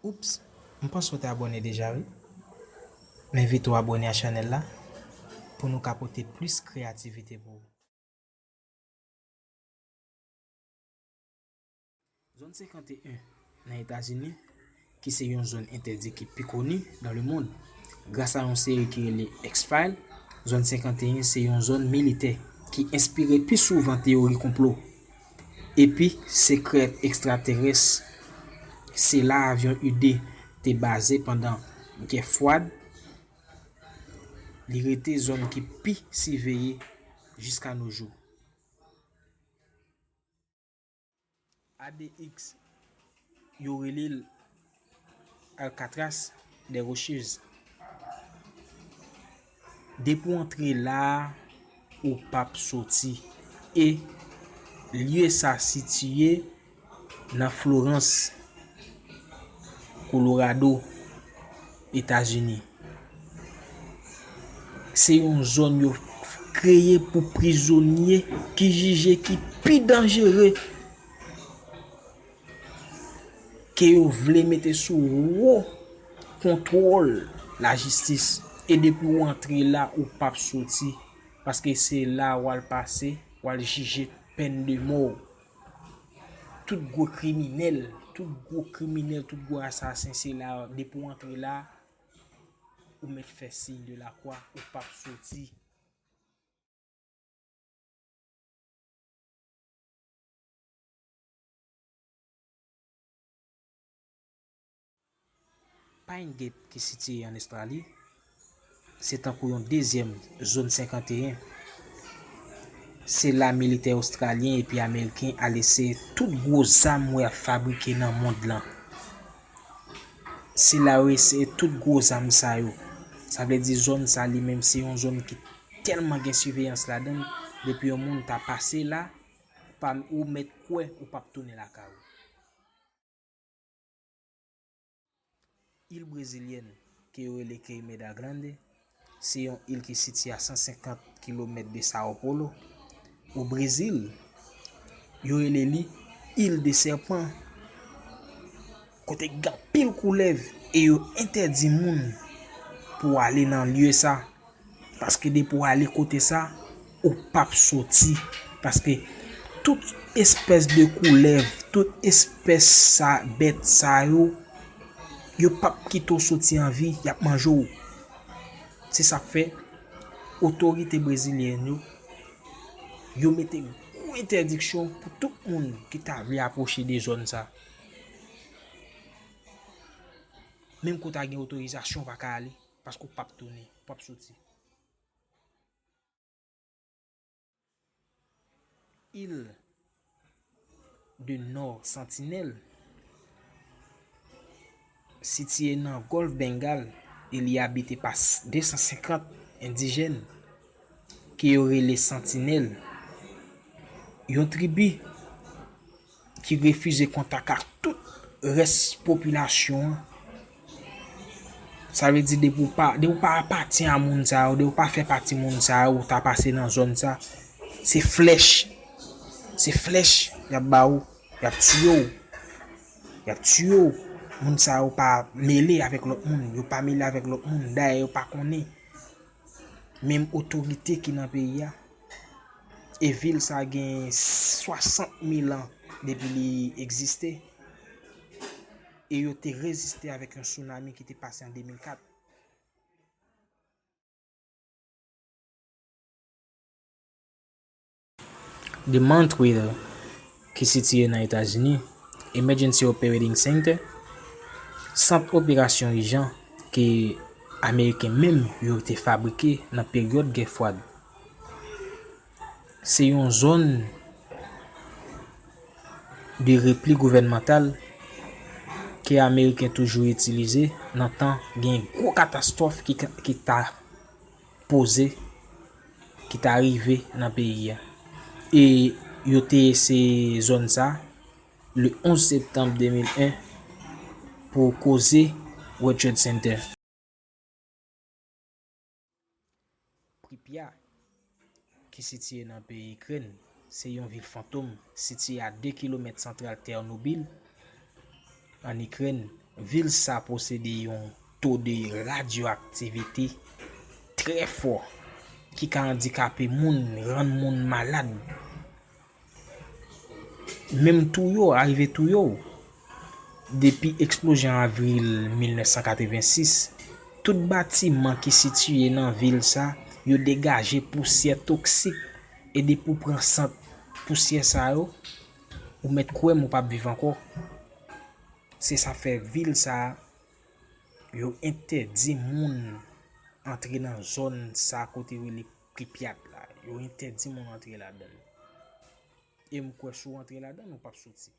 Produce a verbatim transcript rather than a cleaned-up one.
Oups, m panse w te abòne deja wi. M envite w abòne a chanèl la pou nou ka pote plis kreyativite pou ou. Zòn senkanteyen nan Etazini, ki se yon zòn entèdi ki pi koni dans le monde, gras a yon seri ki rele X-Files, zòn senkanteyen se yon zòn militè ki enspire pi souvan teyori konplo epi sekrè ekstraterès. Se la avyon U deux te baze pandan Gè Fwad. Li rete zòn ki pi siveye jiska no jou. A D X, yo rele l Alcatraz des Rochers. Depi w antre la a, ou p ap soti. E lye sa sitiye nan Florence, Colorado, Etazini. Se yon zòn yo kreye pou prizonye ki jije ki pi danjere, ke yo vle mete sou wo kontwòl lajistis. E depi w antre la, ou p ap soti, paske se la w al pase, w al jije pèn de mò. Tout gwo kriminèl, tout gwo kriminèl, tout gwo asasen, se la, depi w antre la, ou mèt fè siy de lakwa, ou p ap soti. Pine Gap ki sitiye ann Ostrali, se tankou yon dezyèm zòn senkanteyen. Se la militè ostralyen epi ameriken al eseye tout gwo zam w ap fabrike nan mond lan. Se la yo eseye tout gwo zam sa yo. Sa vle di zòn sa li menm se yon zòn ki tèlman gen siveyans ladan l, depi yon moun ta pase la, ou pa, ou mèt kwè ou p ap tounen lakay ou. Il brezilyèn ke yo rele Queimada Grande, se yon il ki sitiye a san senkant kilomèt de São Paulo, o Brezil. Yo rele li Il de Serpent, kote gen anpil koulèv e yo entèdi moun pou ale nan lye sa. Paske depi w ale kote sa, ou p ap soti. Paske tout espès de koulèv, tout espès sa, bèt sa yo, yo p ap kite w soti an vi, y ap manje w. Se sa k fè otorite brezilyèn yo, yo mete gwo entèdiksyon pou tout moun ki ta vle apwoche de zòn sa. Menm ke w ta gen otorizasyon, w pa ka ale, paske w p ap tounen, w p ap soti. Il de Nò Santinèl sitiye nan Gòlf Bengal e li abite pa s-, de san senkant endijèn ke yo rele Santinèl, yon tribi ki refize kontak ak tout rès popilasyon an. Sa vle di depi w pa, depi w pa apatyen a moun sa yo, depi w pa fè pati moun sa yo, ou ta pase nan zòn sa, se flèch. Se flèch y ap ba ou, y ap tiye w. Y ap tiye w. Moun sa yo pa mele avèk lòt moun, yo pa mele avèk lòt moun, dayè yo pa konnen. Menm otorite ki nan peyi a. E vil sa gen swasant mil an depi li egziste. E yo te reziste avèk yon tsunami ki te pase an de mil kat. The Mantwil, ki sitiye nan Etazini, Emergency Operating Center, sant operasyon ijan ke Ameriken menm yo te fabrike nan peryòd Gè Fwad. Se yon zòn de repli gouvènmantal ke Ameriken toujou itilize nan tan gen gwo katastwòf ki, ki ta poze, ki ta rive nan peyi a. E yo te eseye zòn sa, le onz septanm de mil en, pou koze World Trade Center. Pripyat, ki sitiye nan peyi Ikrèn, se yon vil fantom sitiye a de kilomèt santral Tchernobyl, ann Ikrèn, Vil sa posede yon to de radyoaktivite trè fò ki ka andikape moun, rann moun malad. Menm touye w, arive touye w. Depi eksplozyon avril mil nèf san katrevensis, tout batiman ki sitiye nan vil sa yo degaje pousyè toksik, e depi w pran sant pousyè sa yo, ou mèt kwè m ou p ap viv ankò. Se sa fè vil sa a, yo entèdi moun antre nan zòn sa kote yo rele Pripyat la. Yo entèdi moun antre ladan l. E m kwè si w antre ladan l, ou p ap soti.